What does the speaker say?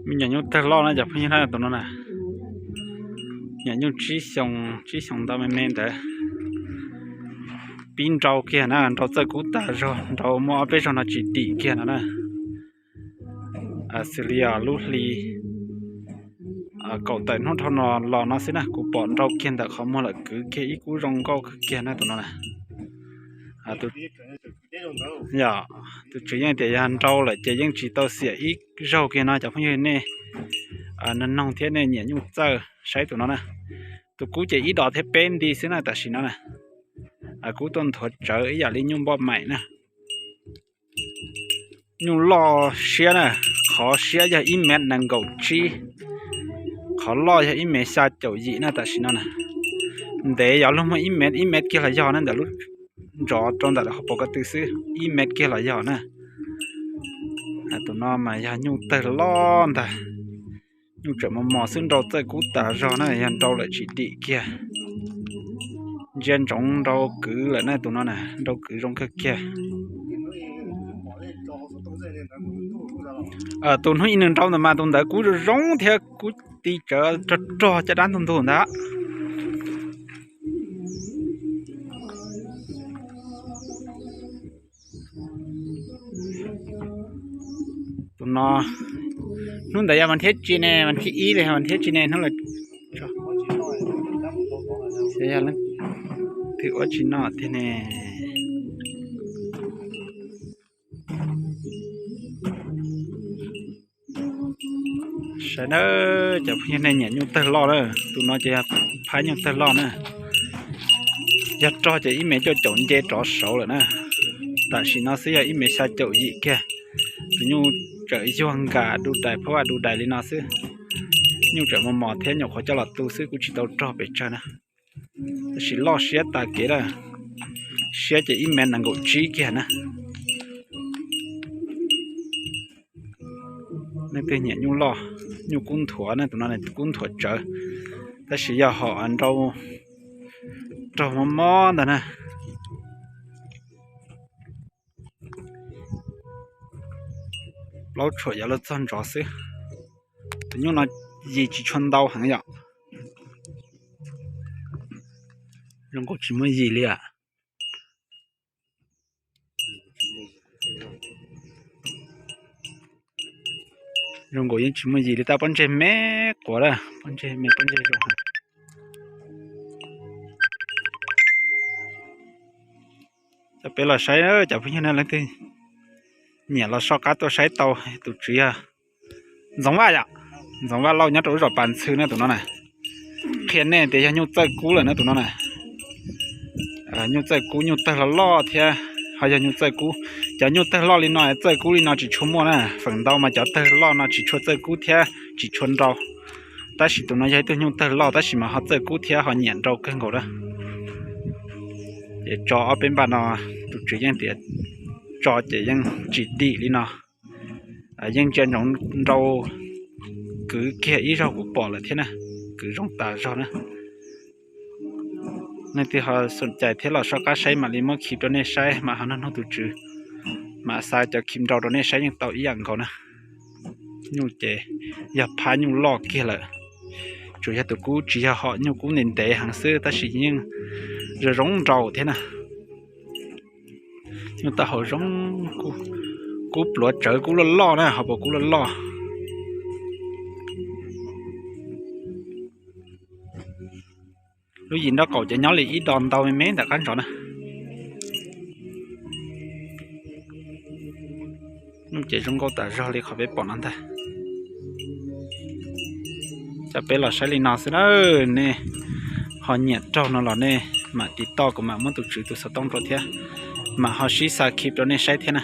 Me nyuam nyuj tawg loj na cov phooj ywg na, tus no na. Nyuam nyuj tsib xyoo, tsib xyoo ntau me me ntawd. Pib nrau kiag na, nrau txawj kub tas zog, nrau muaj ob peb zaug no tsis dim kiag no na. Xws li lub hli kaum tawm hnub dhau no los no xwb na, kuv pom nrau kiag ntawm qhov muag lawm, kwv kiag ib kub zoo nkauj kawg kiag na tus no na. Yog, tus tswv yeej tias yog nrau lawm ces yeej tsis tau xiam ib zaug kiag no cov phooj ywg nej noog thiab nej nyiam nyuj txawj saib tus no na. Tus kub ces ib dos thiab peb nti xwb na tam sim no na. Kub tuaj nthuav tsawv ib yam li nyuj npoj maim na. Nyuj loj siab na, qhov siab yog ib mev nees nkaum tsib, qhov loj yog ib mev xya caum yim na tam sim no na. Ntev yog luag muaj ib mev ib mev kiag los yog na, ntawm lub ntsov rau ntawm hauv paus ko tw xwb ib mev kiag los yog na. Tus no mas yog nyuj tawg loj ntag. Nyuj tseem mos mos xwb, nrau txawj kub tas zog na, yog nrau lawm tsis dim kiag. Ntsia ntsoov nrau kwv lawm na tus no na, nrau kwv zoo kawg kiag. Tus hnub ib nws nrau ntawd mas tus ntawd kub zoo zoo thiab kub ti tsawv rog rog caj dab ntug ntug ntag. Tus no, hnub ntawd yog vas thiab tsi ne, vas thiab ib li vas thiab tsi ne hnub lawm. Yog leej twg ua tsis noj tiag ne. Saib na, cov phooj ywg nej nyiam nyuj tawg loj na, tus no ces yog phab nyuj tawg loj na. Yog rog ces ib mev cuaj caum nce rov saud lawm na. Tam sim no xwb yog ib mev xya caum yim kiag. Tus nyuj tseem yuag nkam du dais phab vaj du dais li no xwb. Nyuj tseem mos mos thiab nyuam qhuav coj los tu xwb, kuj tsis tau rog pes tsawg na. Tab sis loj siab tas kev lawm. Siab ces ib mev nees nkaum tsib kiag na. Leej twg nyiam nyuj loj, nyuj kub nthuav na, tus no kub nthuav tsawv, tab sis yog hom nrau raug mob mob ntag na. Plaub tshuam yuav luag txog ntsov xwb. Tus nyuj no yim tsis tshua ntau heev yom. Zoo nkaus tsis muaj yim li a. Zoo nkaus yeej tsis muaj yim li, tab pob ntseg me quav lawm, pob ntseg me pob ntseg zoo heev. Coj peb los saib cov phooj ywg na, leej twg nyiam los soj qab tuaj saib tau. Tus tswv yog Ntxoov Vaj yom, Ntxoov Vaj Lauj nyob rau lub zos Pas Ntxhw na tus no na. Qhia nej tias yog nyuj txawj kub lawm na tus no na. Nyuj txawj kub, nyuj tawg loj loj thiab ho yog nyuj txawj kub. Cov nyuj tawg loj li no txawj kub li no tsis tshua muaj na, feem ntau mas cov tawg loj no tsis tshua txawj kub thiab tsis tshua nrau. Tab sis tus no yog ib tug nyuj tawg loj tab sis mas ho txawj kub thiab ho nyiam nrau kawg nkaus na. Ces tso ob peb npaj no, tus tswv yeej tias tso ces yeej tsis dim li no. Yeej ntsia ntsoov nrau kwv kiag ib zaug kuv pom lawm thiab na, kwv zoo tas zog na. Leej twg ho xoom cai thiab los soj qab saib mam li muab khib rau nej saib, mam ho nug nug tus tswv, mam xa cov khib nrau rau nej saib yeej tau ib yam nkaus na. Nyuj ces yog phab nyuj loj kiag lawm, tsuas yog tus kub tsis yog hom nyuj kub ntev ntev heev xwb tab sis yeej zoo zoo nrau thiab na. Nyuj taub hau zoo, kub pluav tsawv, kub loj loj na, hauv paus kub loj loj. Lub yim nraub qaum ces nyob li ib do ntau me me ntawm qab ntsov na. Nyuj ces zoo nkauj tas zog li qhov peb pom no ntag. Coj peb los saib li no xwb na, nej ho nyiam raug no los nej mam tiv toj kuv mam muab tus tswv tus xov tooj rau thiab, mam ho sib xa khib rau nej saib thiab na.